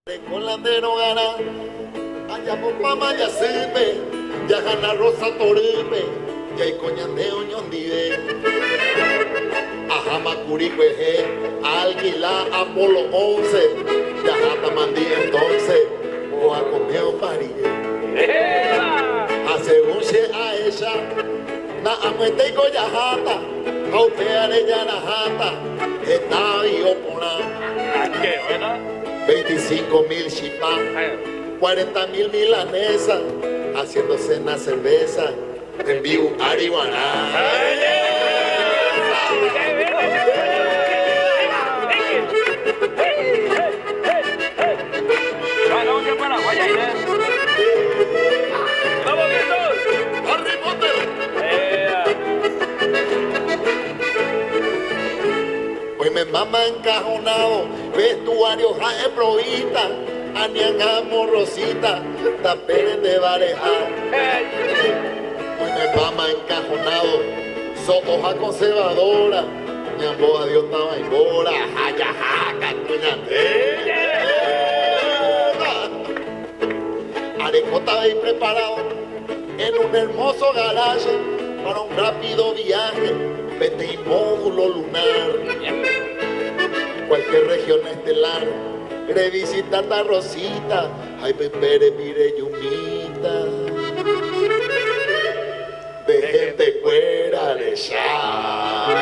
Reko la nde rogarã, ajapopáma jasýpe, jahana Rosa torýpe, jaiko ñande oñondive. Aháma kuri kuehe, aalkila Apolo once, jaháta mandi entonce, ko'a kome opa rire. Ha según che ahecha, na'amuetéiko jaháta, ha upévare jaraháta heta aviõ porã. 25 mil chipa, 40 mil milanesa, haciendo cena cerveza, tembi'u ári guarã. Harry Potter. Oimembáma encajonado Vestuario ha'e provista, aniangamo Rosita, tapére nde vare'a. Oimembáma encajonado, so'o ha conservadora, ñambo adiós tavaimbóra, ha jaha katu ñande. Arekóta avei preparado en un hermoso garage para un rápido viaje peteĩ módulo lunar. Cualquier región estelar revisitata Rosita ha ipype repire jumíta de gente kuéra recha.